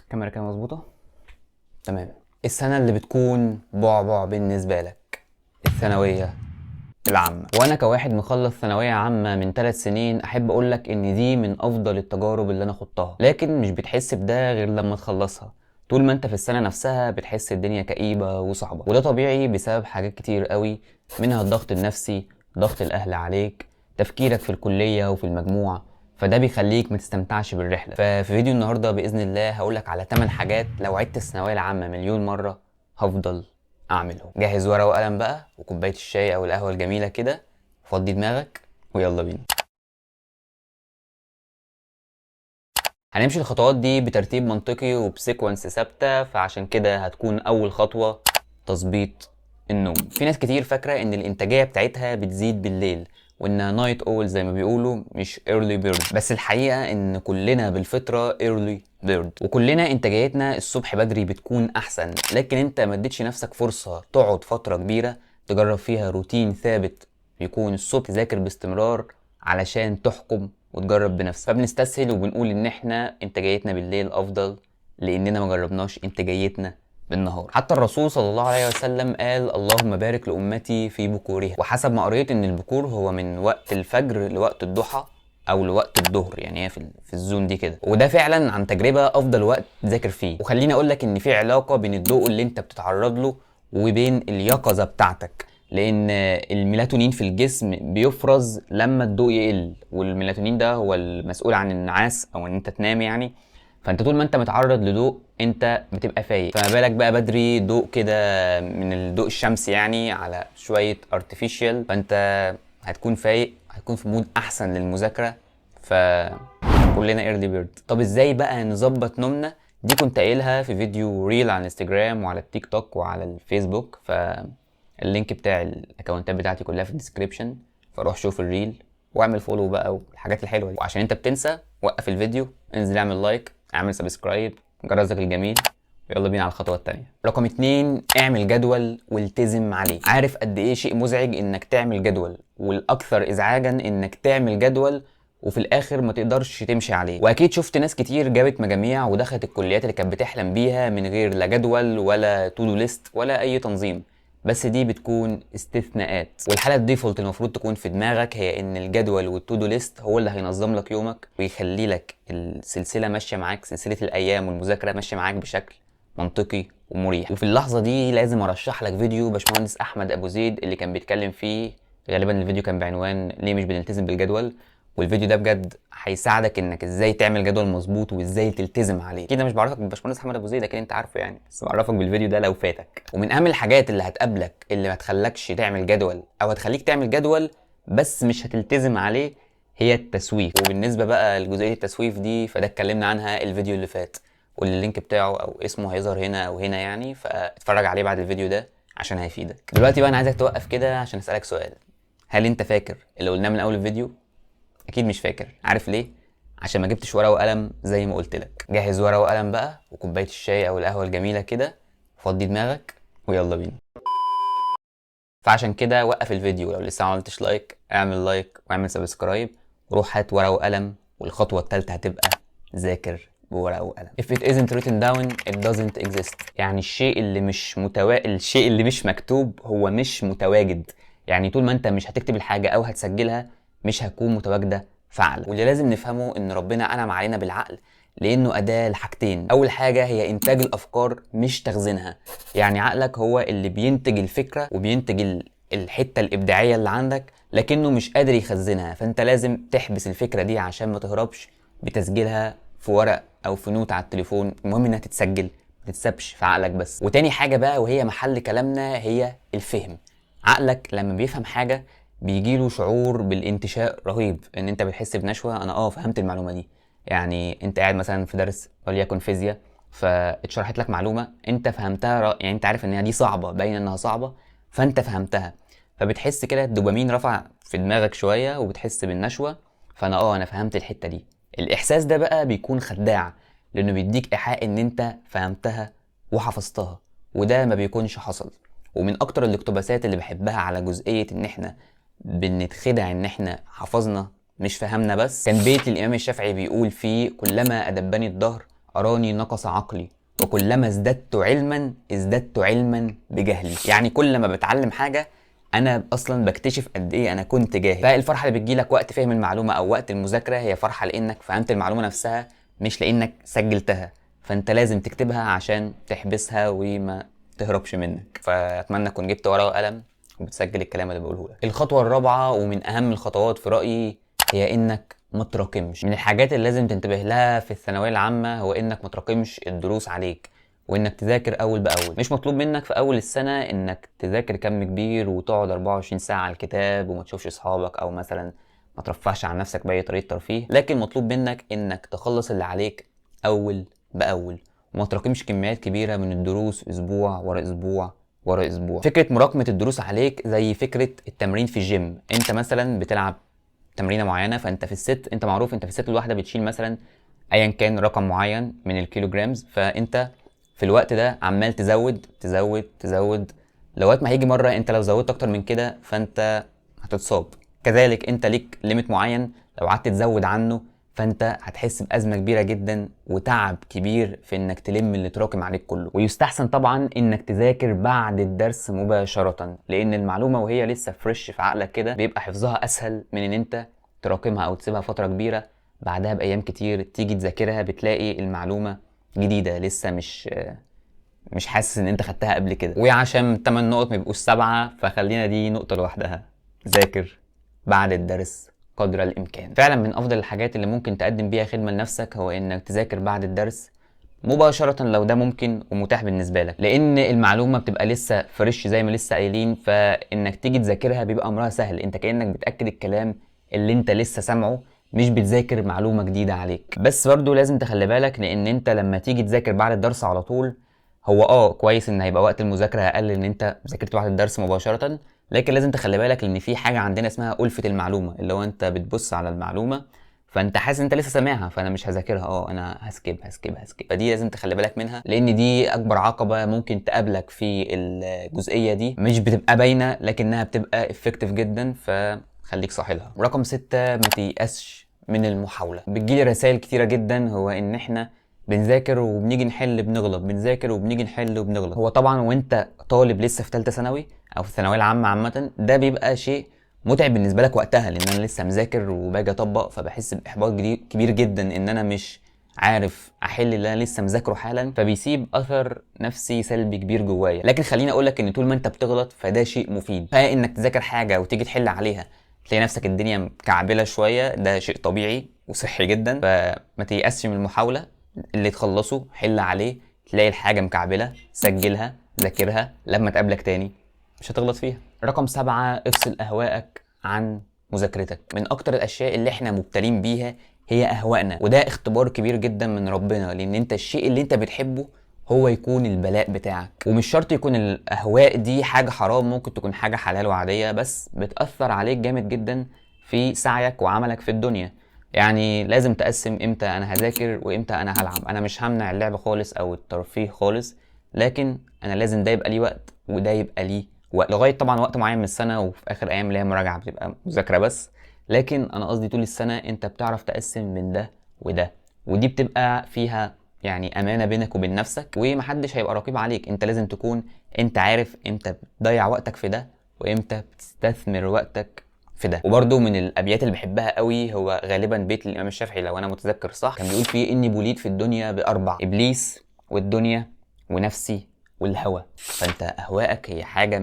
الكاميرا كده مظبوطة؟ تمام. السنة اللي بتكون بعبع بالنسبة لك، الثانوية العامة. وانا كواحد مخلص ثانوية عامة من 3 سنين، احب اقول لك ان دي من افضل التجارب اللي انا خضتها، لكن مش بتحس بده غير لما تخلصها. طول ما انت في السنة نفسها بتحس الدنيا كئيبة وصعبة، وده طبيعي بسبب حاجات كتير قوي، منها الضغط النفسي، ضغط الاهل عليك، تفكيرك في الكلية وفي المجموع، فده بيخليك ما تستمتعش بالرحلة. ففي فيديو النهاردة بإذن الله هقولك على 8 حاجات لو عدت الثانوية العامة مليون مرة هفضل أعملهم. جهز ورقة وقلم بقى وكوباية الشاي أو القهوة الجميلة كده، فضي دماغك ويلا بينا. هنمشي الخطوات دي بترتيب منطقي وب sequence ثابتة، فعشان كده هتكون أول خطوة تظبيط النوم. في ناس كتير فاكرة إن الإنتاجية بتاعتها بتزيد بالليل وإنها night owl زي ما بيقولوا، مش early bird، بس الحقيقة إن كلنا بالفطرة early bird، وكلنا إنتاجيتنا الصبح بدري بتكون أحسن. لكن أنت ما اديتش نفسك فرصة تقعد فترة كبيرة تجرب فيها روتين ثابت يكون الصبح تذاكر باستمرار علشان تحكم وتجرب بنفسك. فبنستسهل وبنقول إن إحنا إنتاجيتنا بالليل أفضل لأننا ما جربناش إنتاجيتنا بالنهار. حتى الرسول صلى الله عليه وسلم قال اللهم بارك لأمتي في بكورها، وحسب ما قريت إن البكور هو من وقت الفجر لوقت الضحى أو لوقت الظهر، يعني هي في الزون دي كده، وده فعلا عن تجربة أفضل وقت تذاكر فيه. وخليني أقول لك إن في علاقة بين الضوء اللي أنت بتتعرض له وبين اليقظة بتاعتك، لأن الميلاتونين في الجسم بيفرز لما الضوء يقل، والميلاتونين ده هو المسؤول عن النعاس أو إن أنت تنام يعني. فانت طول ما انت متعرض لضوء انت بتبقى فايق، فما بالك بقى بدري ضوء كده من الضوء الشمسي يعني على شوية artificial، فانت هتكون فايق، هتكون في mood احسن للمذاكرة. فكلنا early bird. طب ازاي بقى نظبط نومنا؟ دي كنت قايلها في فيديو reel على الانستجرام وعلى التيك توك وعلى الفيسبوك، فال link بتاع الاكونتات بتاعتي كلها في ال description، فروح شوف ال reel واعمل follow بقى والحاجات الحلوة دي. وعشان انت بتنسى وقف الفيديو، انزل اعمل like، اعمل subscribe، جرسك الجميل، ويلا بينا على الخطوة التانية. رقم 2، اعمل جدول والتزم عليه. عارف قد ايه شيء مزعج انك تعمل جدول، والاكثر ازعاجا انك تعمل جدول وفي الاخر ما تقدرش تمشي عليه. واكيد شفت ناس كتير جابت مجاميع ودخلت الكليات اللي كانت بتحلم بيها من غير لا جدول ولا to do list ولا اي تنظيم، بس دي بتكون استثناءات. والحالة ال default المفروض تكون في دماغك هي ان الجدول وال to do list هو اللي هينظم لك يومك ويخلي لك السلسلة ماشية معاك، سلسلة الايام والمذاكرة ماشية معاك بشكل منطقي ومريح. وفي اللحظة دي لازم ارشح لك فيديو باشمهندس احمد ابو زيد اللي كان بيتكلم فيه، غالبا الفيديو كان بعنوان ليه مش بنلتزم بالجدول، والفيديو ده بجد هيساعدك انك ازاي تعمل جدول مظبوط وازاي تلتزم عليه. اكيد انا مش بعرفك بباشمهندس احمد ابو زيد، لكن انت عارفه يعني، بس بعرفك بالفيديو ده لو فاتك. ومن اهم الحاجات اللي هتقابلك اللي ما تخلكش تعمل جدول او هتخليك تعمل جدول بس مش هتلتزم عليه هي التسويف. وبالنسبة بقى لجزئيه التسويف دي فده اتكلمنا عنها الفيديو اللي فات، واللي ال link بتاعه او اسمه هيظهر هنا او هنا يعني، فاتفرج عليه بعد الفيديو ده عشان هيفيدك. دلوقتي بقى انا عايزك توقف كده عشان اسالك سؤال، هل انت فاكر اللي قلناه من اول الفيديو؟ اكيد مش فاكر. عارف ليه؟ عشان ما جبتش ورقة وقلم زي ما قلت لك. جهز ورقة وقلم بقى وكوبايه الشاي او القهوة الجميلة كده، فضي دماغك ويلا بينا. فعشان كده وقف الفيديو، لو لسه ما عملتش like اعمل like واعمل subscribe، وروح هات ورقة وقلم. والخطوة الثالثة هتبقى ذاكر بورقه وقلم. If it isn't written down it doesn't exist. يعني الشيء اللي مش مكتوب هو مش متواجد. يعني طول ما انت مش هتكتب الحاجة او هتسجلها مش هتكون متواجدة فعلا. واللي لازم نفهمه ان ربنا انعم علينا بالعقل لانه اداه لحاجتين. اول حاجة هي انتاج الافكار مش تخزينها، يعني عقلك هو اللي بينتج الفكرة وبينتج الحتة الابداعية اللي عندك، لكنه مش قادر يخزنها، فانت لازم تحبس الفكرة دي عشان ما تهربش بتسجيلها في ورق او في note على التليفون. المهم انها تتسجل، ما تتسبش في عقلك بس. وتاني حاجة بقى وهي محل كلامنا هي الفهم. عقلك لما بيفهم حاجة بيجيله شعور بالانتشاء رهيب، ان انت بتحس بنشوه، انا فهمت المعلومة دي. يعني انت قاعد مثلا في درس وليكن فيزياء، فاتشرحت لك معلومة انت فهمتها، يعني انت عارف ان دي صعبة، باينة انها صعبة، فانت فهمتها، فبتحس كده الدوبامين رفع في دماغك شوية وبتحس بالنشوه، فانا انا فهمت الحتة دي. الاحساس ده بقى بيكون خداع، لانه بيديك ايحاء ان انت فهمتها وحفظتها، وده ما بيكونش حصل. ومن اكتر الاقتباسات اللي بحبها على جزئية ان احنا بنتخدع ان احنا حفظنا مش فهمنا بس، كان بيت للامام الشافعي بيقول فيه كلما ادبني الدهر اراني نقص عقلي، وكلما ازددت علما ازددت علما بجهلي. يعني كل ما بتعلم حاجة انا اصلا بكتشف قد ايه انا كنت جاهل. فالفرحه اللي بتجيلك وقت فهم المعلومة او وقت المذاكرة هي فرحه لانك فهمت المعلومة نفسها، مش لانك سجلتها. فانت لازم تكتبها عشان تحبسها وما تهربش منك. فاتمنى اكون جبت ورقة وقلم وبتسجل الكلام اللي بقوله لك. الخطوة الرابعة ومن اهم الخطوات في رايي هي انك ما تراكمش. من الحاجات اللي لازم تنتبه لها في الثانوية العامة هو انك ما تراكمش الدروس عليك، وانك تذاكر اول باول. مش مطلوب منك في اول السنة انك تذاكر كم كبير وتقعد 24 ساعة على الكتاب وما تشوفش اصحابك، او مثلا ما ترفعش عن نفسك باي طريقه ترفيه، لكن مطلوب منك انك تخلص اللي عليك اول باول، وما تراكمش كميات كبيرة من الدروس اسبوع ورا اسبوع ورا اسبوع. فكرة مراكمه الدروس عليك زي فكرة التمرين في الجيم. انت مثلا بتلعب تمرينه معينة، فانت في ال set، انت معروف انت في ال set الواحدة بتشيل مثلا ايا كان رقم معين من ال kilograms، فانت في الوقت ده عمال تزود تزود تزود لغاية ما هيجي مرة انت لو زودت اكتر من كده فانت هتتصاب. كذلك انت ليك limit معين لو قعدت تزود عنه فانت هتحس بازمه كبيرة جدا وتعب كبير في انك تلم اللي تراكم عليك كله. ويستحسن طبعا انك تذاكر بعد الدرس مباشرة، لان المعلومة وهي لسه fresh في عقلك كده بيبقى حفظها اسهل من ان انت تراكمها او تسيبها فترة كبيرة بعدها بايام كتير تيجي تذاكرها بتلاقي المعلومة جديدة لسه مش حاسس ان انت خدتها قبل كده. وعشان 8 نقط ما يبقوش 7 فخلينا دي نقطة لوحدها، ذاكر بعد الدرس قدر الامكان. فعلا من افضل الحاجات اللي ممكن تقدم بيها خدمة لنفسك هو انك تذاكر بعد الدرس مباشرة لو ده ممكن ومتاح بالنسبة لك، لان المعلومة بتبقى لسه fresh زي ما لسه قايلين، فانك تيجي تذاكرها بيبقى امرها سهل. انت كانك بتاكد الكلام اللي انت لسه سامعه، مش بتذاكر معلومة جديدة عليك. بس برضو لازم تخلي بالك، لان انت لما تيجي تذاكر بعد الدرس على طول هو كويس ان هيبقى وقت المذاكرة اقل ان انت ذاكرت بعد الدرس مباشرة، لكن لازم تخلي بالك ان في حاجة عندنا اسمها ألفة المعلومة، اللي هو انت بتبص على المعلومة فانت حاسس ان انت لسه سامعها، فانا مش هذاكرها، انا هسكيب هسكيب هسكيب. فدي لازم تخلي بالك منها، لان دي اكبر عقبه ممكن تقابلك في الجزئية دي، مش بتبقى باينة لكنها بتبقى effective جدا، فخليك صاحي لها. رقم 6، ما تيأسش من المحاولة. بتجيلي رسائل كتيرة جدا هو ان احنا بنذاكر وبنيجي نحل بنغلط، بنذاكر وبنيجي نحل وبنغلط. هو طبعا وانت طالب لسه في ثالثة ثانوي او في الثانوية العامة عامة ده بيبقى شيء متعب بالنسبة لك وقتها، لان انا لسه مذاكر وباجي اطبق، فبحس باحباط كبير جدا ان انا مش عارف احل اللي انا لسه مذاكرة حالا، فبيسيب اثر نفسي سلبي كبير جوايا. لكن خليني اقول لك ان طول ما انت بتغلط فده شيء مفيد، فانك تذاكر حاجة وتيجي تحل عليها تلاقي نفسك الدنيا مكعبله شوية، ده شيء طبيعي وصحي جدا. فما تيأسش من المحاولة، اللي تخلصه حل عليه، تلاقي الحاجة مكعبله سجلها ذاكرها، لما تقابلك تاني مش هتغلط فيها. رقم 7، افصل اهواءك عن مذاكرتك. من اكتر الاشياء اللي احنا مبتلين بيها هي اهوائنا، وده اختبار كبير جدا من ربنا، لان انت الشيء اللي انت بتحبه هو يكون البلاء بتاعك. ومش شرط يكون الاهواء دي حاجة حرام، ممكن تكون حاجة حلال وعاديه، بس بتاثر عليك جامد جدا في سعيك وعملك في الدنيا. يعني لازم تقسم امتى انا هذاكر وامتى انا هلعب. انا مش همنع اللعب خالص او الترفيه خالص، لكن انا لازم ده يبقى ليه وقت وده يبقى ليه وقت، لغاية طبعا وقت معين من السنة، وفي اخر ايام اللي هي مراجعه بتبقى مذاكرة بس. لكن انا قصدي طول السنة انت بتعرف تقسم من ده وده، ودي بتبقى فيها يعني امانه بينك وبين نفسك، ومحدش هيبقى رقيب عليك. انت لازم تكون انت عارف امتى بتضيع وقتك في ده وامتى بتستثمر وقتك في ده. وبرده من الابيات اللي بحبها قوي هو غالبا بيت الامام الشافعي لو انا متذكر صح، كان بيقول فيه اني بوليت في الدنيا باربع: ابليس والدنيا ونفسي والهوى. فانت اهواءك هي حاجة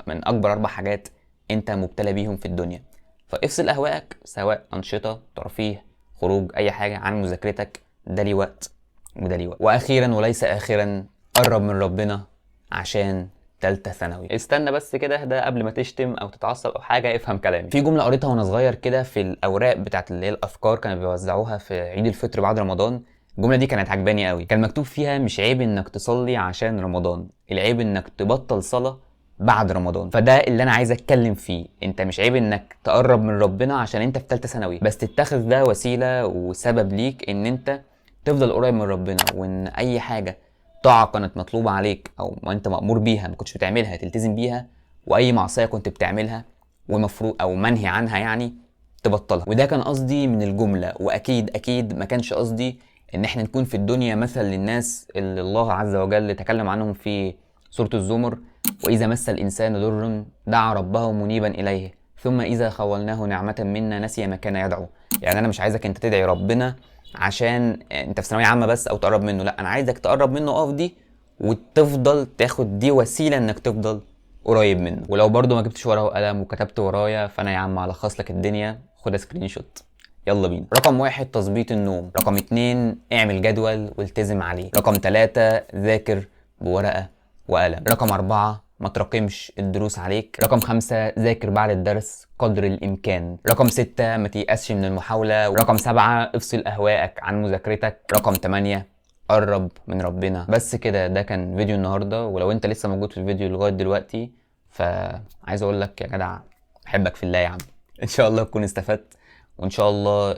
من اكبر 4 حاجات انت مبتلى بيهم في الدنيا، فافصل اهواءك سواء انشطة، ترفيه، خروج، اي حاجة عن مذاكرتك. ده ليه وقت وده ليه وقت. واخيرا وليس اخرا، قرب من ربنا عشان تالتة ثانوي. استنى بس كده، اهدى قبل ما تشتم او تتعصب او حاجة، افهم كلامي. في جملة قريتها وانا صغير كده في الاوراق بتاعت اللي هي الافكار، كانوا بيوزعوها في عيد الفطر بعد رمضان. الجملة دي كانت عجباني قوي، كان مكتوب فيها: مش عيب انك تصلي عشان رمضان، العيب انك تبطل صلاة بعد رمضان. فده اللي انا عايز اتكلم فيه، انت مش عيب انك تقرب من ربنا عشان انت في تالتة ثانوي، بس تتخذ ده وسيلة وسبب ليك ان انت تفضل قريب من ربنا، وان اي حاجة طاعة كانت مطلوبة عليك او ما انت مأمور بيها ما كنتش بتعملها تلتزم بيها، واي معصية كنت بتعملها ومفروض او منهي عنها يعني تبطلها. وده كان قصدي من الجملة، واكيد اكيد ما كانش قصدي ان احنا نكون في الدنيا مثل للناس اللي الله عز وجل تكلم عنهم في سورة الزمر: واذا مس الانسان ضر دعا ربه منيبا اليه ثم اذا خولناه نعمة منا نسي ما كان يدعو. يعني انا مش عايزك انت تدعي ربنا عشان انت في ثانوية عامة بس او تقرب منه، لا، انا عايزك تقرب منه في دي، وتفضل تاخد دي وسيلة انك تفضل قريب منه. ولو برضو ما جبتش ورقة وقلم وكتبت ورايا، فانا يا عم هلخص لك الدنيا، خد screenshot. يلا بينا. رقم 1 تظبيط النوم. رقم 2 اعمل جدول والتزم عليه. رقم 3 ذاكر بورقة وقلم. رقم 4 ما تراكمش الدروس عليك. رقم 5 ذاكر بعد الدرس قدر الإمكان. رقم 6 ما تيأسش من المحاولة. رقم 7 افصل أهوائك عن مذاكرتك. رقم 8 قرب من ربنا. بس كده، ده كان فيديو النهاردة. ولو انت لسه موجود في الفيديو لغاية دلوقتي، فعايز اقول لك يا جدع بحبك في الله يا عم. ان شاء الله تكون استفدت، وان شاء الله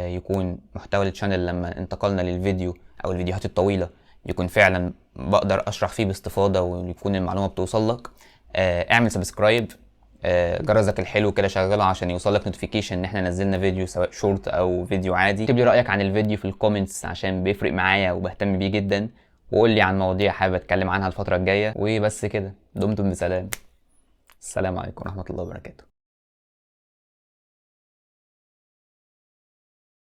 يكون محتوى ال channel لما انتقلنا للفيديو او الفيديوهات الطويلة يكون فعلا بقدر اشرح فيه باستفاضة ويكون المعلومة بتوصل لك. اعمل subscribe، جرسك الحلو كده شغله عشان يوصل لك notification ان احنا نزلنا فيديو سواء شورت او فيديو عادي. اكتب لي رايك عن الفيديو في ال comments عشان بيفرق معايا وبهتم بيه جدا، وقول لي عن مواضيع حابب اتكلم عنها الفترة الجاية. وبس كده، دمتم بسلام. السلام عليكم ورحمة الله وبركاته.